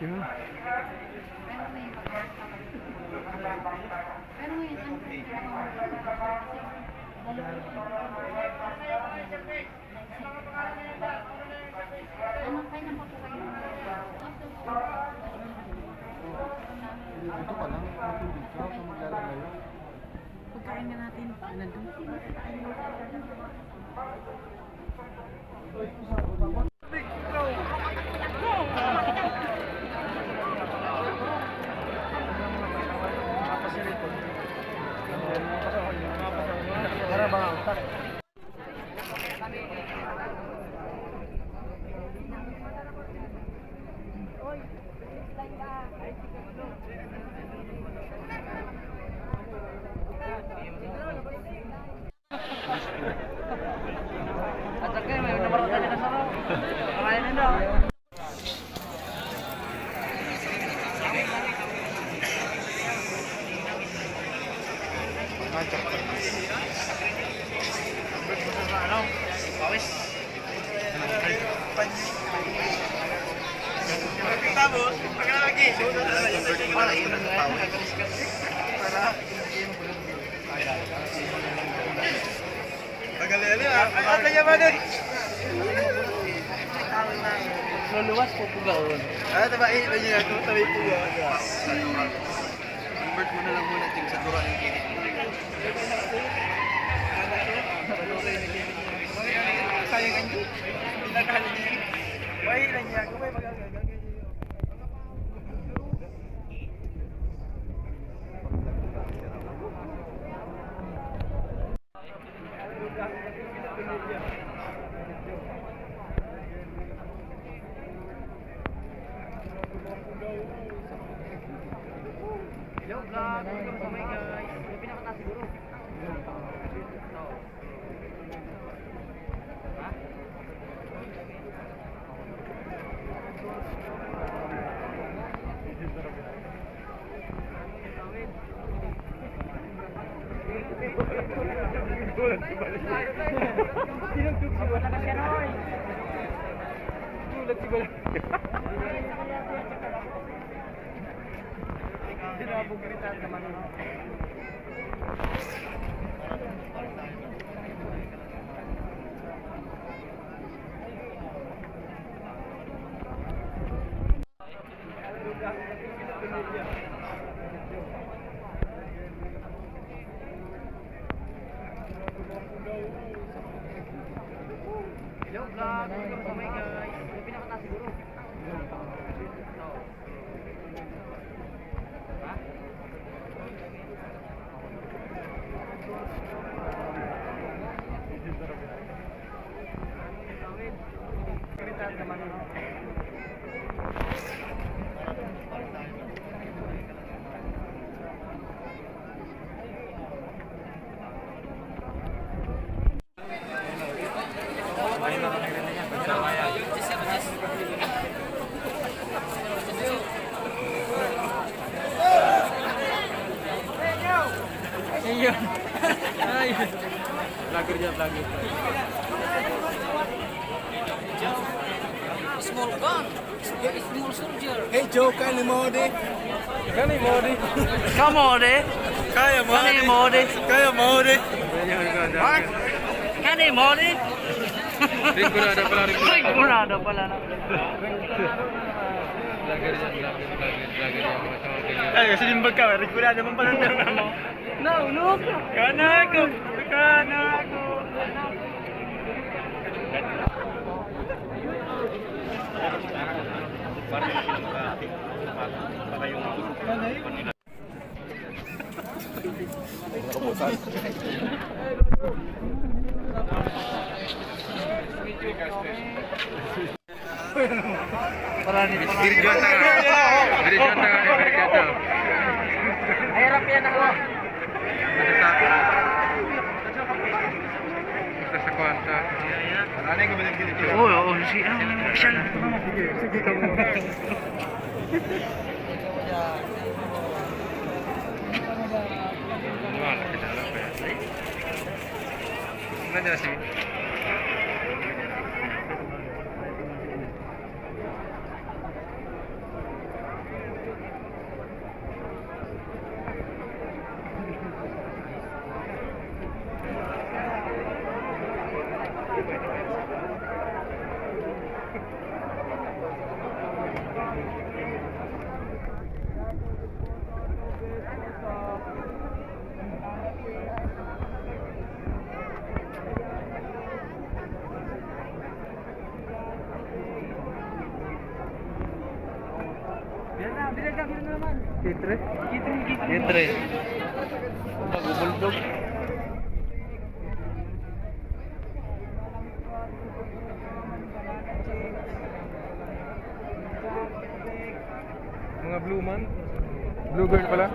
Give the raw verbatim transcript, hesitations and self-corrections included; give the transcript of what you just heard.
Ito ka lang, matubig ka, huwag ka maglalagay. Pagkain na natin. Nandun. Luluwas po, pugaon. Ah, tabai na niya ako, tabi po. Convert mo na lang muna, ting, sa dura yung kinit. Sayang ang Pinakali niya. May na niya ako, may magagawa. Hello, vlog. Welcome sa my guys. Yung pinakataas siguro. Ito. Hello, vlog. Welcome sa my guys. Yung pinakataas siguro. Ito. Ayun. Ay. Vlogger niya, vlogger. Small gun. Small soldier. Hey, Joe, kaya ni Modi. Kaya ni Modi. Ka Modi? Kaya Modi. Kaya Modi. Kaya Modi. What? Kaya ni Modi. Rigurado pala, rigurado. Rigurado pala na. Vlogger yan, vlogger, vlogger, vlogger yan, mga tao, ganyan. Ay, kasi yung bagka, rigurado man pala. No, no. Kana ako, kana ako. Para ni Diri dyan ta. Diri dyan ta, diri dyan ta. Mahirap yan ako. Ito sa, ito sa kwan ta. Oo, oo, si, ano, siya. Sige, sige, kamo. Wala, kita lang pa yan. Ay. Ang ganda si. Bilang na, bilang na, bilang na naman. K three? K three, K three. K three. Nagbubuldog. Mga blue man. Blue girl pala.